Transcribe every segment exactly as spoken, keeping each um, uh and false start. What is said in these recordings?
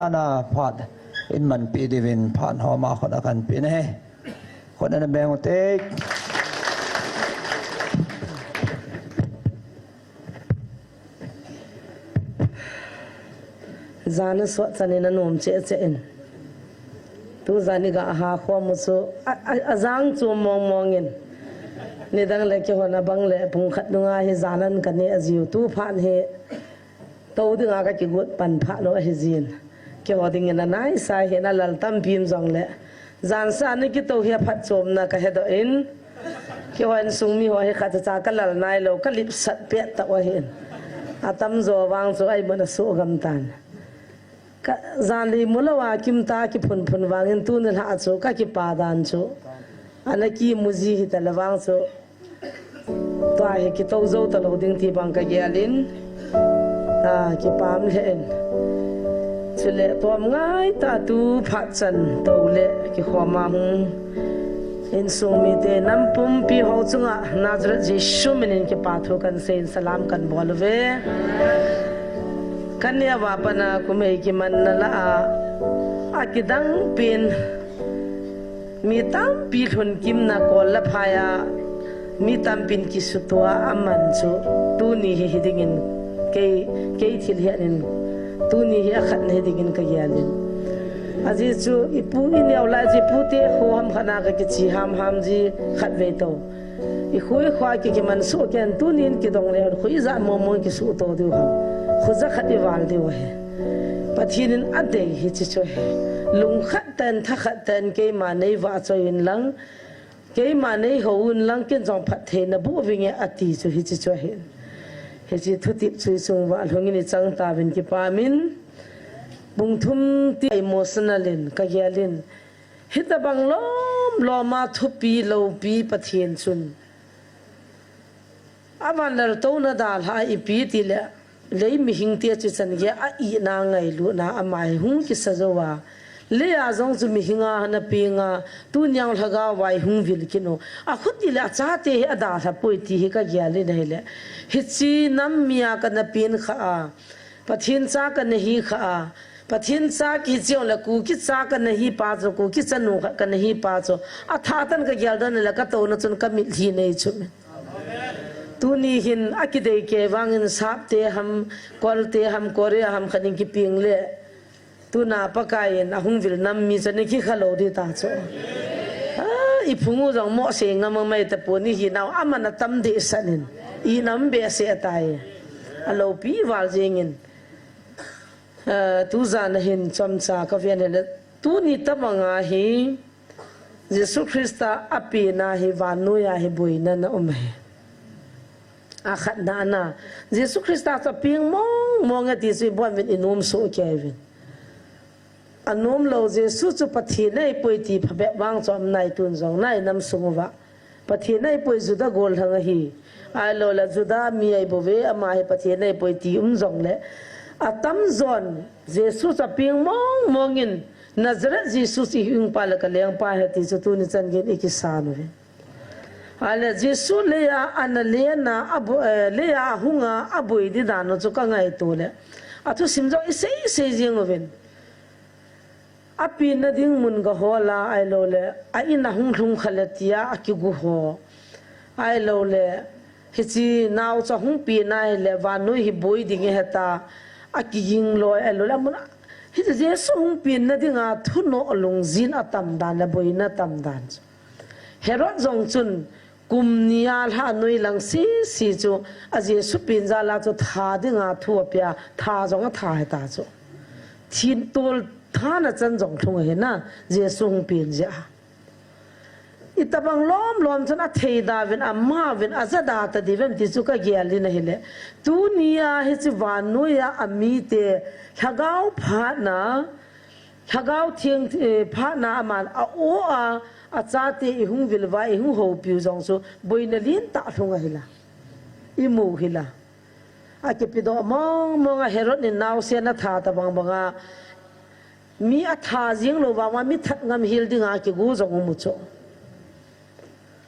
Ana phat in manpi diuvin phat homa khut akan pe nahi. Khut ana beng u te. Jan a sot chan in anom cheh cheh in. Tu jan i ga ha khom u chu a, a, ajang chu mong mong in. Nidang le kihon abang le pung khat nunga hi jan an ka ne a jiu tu phat hi. To dinga ka kigot pan pha lo ahi jin. Keiho dingin anai sa hi na lal tampi um jong le. Jan sa ni kito hi a phatchomna ka hedoh in. Keiho insung mi ho hi khat cha ka lal nai lo, ka lipsat pet ta ahi in. Atam jo vang chu ai mun a su gam tan. Ka jan li mu lo a kim ta ki phun phun vang in tu ni lha chu ka kipa dan chu. Ana ki mu ji hi ta le vang chu. Tua hi kito jou ta lo ding ti bang ka gel in, a, kipah lheh in. Chule tom ngai ta tu phat chan to le kikhom a hung insung mite nam pumpi ho chunga Nazareth Jesu min in kipa thu kan sei in salam kan bol uve. Kan neo a pat a kum ei kimanna lah a, akidang pen Mi tampi lhunkimna kol le phai a, mi tampin kisutua aman chu, tuni hi hidingin, kei, kei thil hian in, tuni hi akhatna hidingin ka gel in. Ajeh chu, i pu i neo lai chu, i pute kho ham khat na ka kichi ham ham ji khat vei to. I khui khua ki kiman suh ken, tunin kidong le, khui ja mong mong kisuh to diu ham. Khuja khat i val diu ahi. Pathian in adei hi chi chu ahi. Lungkhat ten, thakhat ten, keima nei vahchoi in lang, keima nei ho un lang, ken jong phattheina boh vinge ati chu hichi chu ahin. Hichi thutip chu i chung uva lhungin i chang tauvin kipamin, pung thum ti emotional in, ka gel in, hitabang lom loma thupi lopi Pathian chun. Avan laltouna dalha ipi tile, lei mihingte chu chan geiya a itna ngailutna ama hi hung kisa jouva. Leiya jong chu mihinga ana penga, tuniang lhagao vai hung vil kit u. Akhut tile achate hi adalha poi ti hi ka gel in ahile. Hichi nam mia kana pen kha a. Pathen cha kana hi kha a. Pathen cha kihi cheu le Kuki cha kana hi pa chu, Kuki chanu kha kana hi pa chu. Atha tan ka gel dan le ka touna chun ka mitlhi nei chu me. Tuni hin akidei kei vangin Sapte ham, Kolte ham, Korea ham khat in kipeng le. Tuna Pakai in ahung vil nam mi chu ni kikha lo di ta chu. Ah, i phung u jong mo se ngam mai ta pon i hinau aman atam deh san in. I nam behseh tai. Alopi val jing in. Ah, tu jan a hin chomcha ka ven le. Tuni tabang a hi. Jesu Christa a penna hi vannoiya hi boina ana um e. Akhatna ana. Jesu Christa chu apeng mong mong e ti chu i bon uvin i nom soh kei uvin. Anom lou Jesu chu Pathen ahi poi ti phabep vang chu um nai tun jong nai nam sung uva. Pathen ahi poi Juda gollhang ahi. Ahilou le Juda mi ahi bouve ama hi Pathen ahi poi ti um jong le. Atam jon Jesu chu apeng mong mong in Nazareth Jesu chu i hung pa le ka leng pa ahi ti chu tuni chan geiyin i kisan uve. Ahile Jesu leiya ana lenna, a bo-, eh, leiya ahunga aboi di dan u chu ka ngaito le. Athusim jong i sei sei jing uvin. Apenna ding mun ga hol a ahilou le, a in ahung lhung kha le tia akigu ho. Ahilou le, Hichi nau chu ahung pen ahile, vannoi hi boi ding ahi ta, akiging loi, ahilou le, amun a, hichi Jesu hung penna dinga thunoh lungjin atam dan le boina tam dan chu. Herod jong chun kum ni a lha noi lang sisi chu a Jesu pen jal a chu tha dinga thu apia, tha jong atha ahi ta chu. Thintol thana chan jong lhung ahi na, Jesu hung pen jeh a. Itabang lom lom chun athei da uvin, ama uvin, aja da ta diu vem ti chu ka gel in ahile. Tunia hichi vannoiya amite lhagao phatna, lhagao theng, eh, phatna aman a-o a, achate i hung vil uva, i hung houpiu jong chu boina lentah lhung ahi la. I mu hi la. Akipedoh mong mong a Herod in naosen atha tabang banga, mi atha jing lou vang uva mi that ngam hel dinga kigu jong um u chu.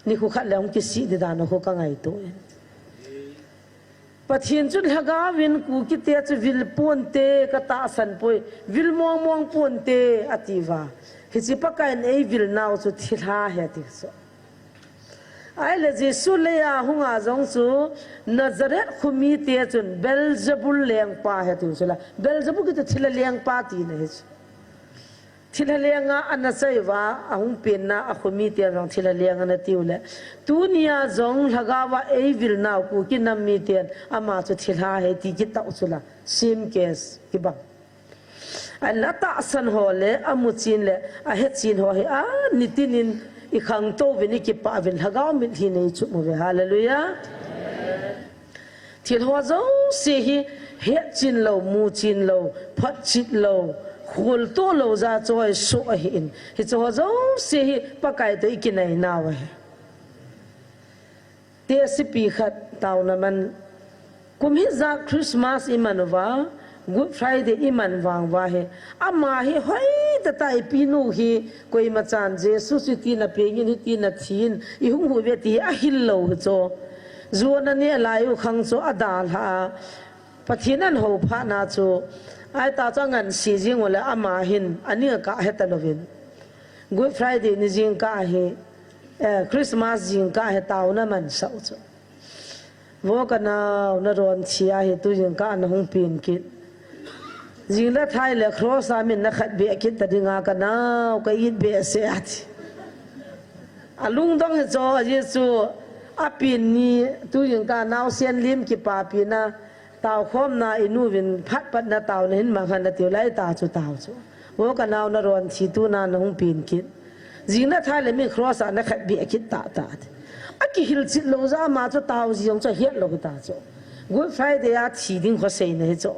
Nikho khat le hung kisih di dan u khu ka ngaito e. Pathen chun Lhagaovin Kukite chu vil ponte, katahsan poi, vil mong mong ponte, ati uva. Hiche Pakaiyin eivil nau chu thilha ahi ati chu. Ahile Jesu leiya hunga jong chu Nazareth khomite chun Beelzebul lengpa ahi ati chu la. Beelzebul kiti thilha lengpa tina ahi chu. Thilha lenga ana chai uva, ahung penna a khomiten jong thilha leng ana tiu le. Tunia jong Lhagaova eivil nau Kuki nam miten ama chu thilha ahi ti kitah u chu la. Same case kibang. Ahin atahsan ho le, amuchen le, ahetchen ho hi, a, nitinin ikhangtou uvin, ikipah uvin, Lhagao mitlhi in eichum uve. Hallelujah. Thil ho jouse hi hetchen lou, muchen lou, photchen lou, kholtoh lou jeh a chu ahi soh ahin. Hiche ho jouse hi Pakai toh ikinai nau ahi. Tehsepi khat taona man. Kum hijat Christmas iman uva, Good Friday iman vang uva hi. Ama hi hoitah tah a ipi nu hi koima chan Jesu chu hitin apeng in, hitin athi in, ihung hu uve ti hi ahil lou hi chu. Ju ana neh lai u khang chu adalha a. Pathen ana hou phat na chu, ahi ta chu angansea jing u le ama hin, aning akah heta louvin. Good Friday ni jingkah hi, eh, Christmas jingkah hi taona amansah u chu. Vo kanao, nadon thi ahi, tu jingkah nahung pen kit. Jing le thai le cross a min nakhat beh kit ta dinga kanao, ka it behseh ati. Alungdong hi chu, ajeh chu, apen ni, tu jingkah naosen lim kipapina, taokhomna inu uvin phat patna taona hin mang hen atiu le ahi ta chu tao chu. Vo kanao, nadon thi, tuna nahung pen kit. Jing le thai le min cross a nakhat beh kit tah tah ati. Akihilchet lou jeh a ama chu tao jong chu ahet lou hi ta chu. Good Friday a thi ding kho seina hi chu.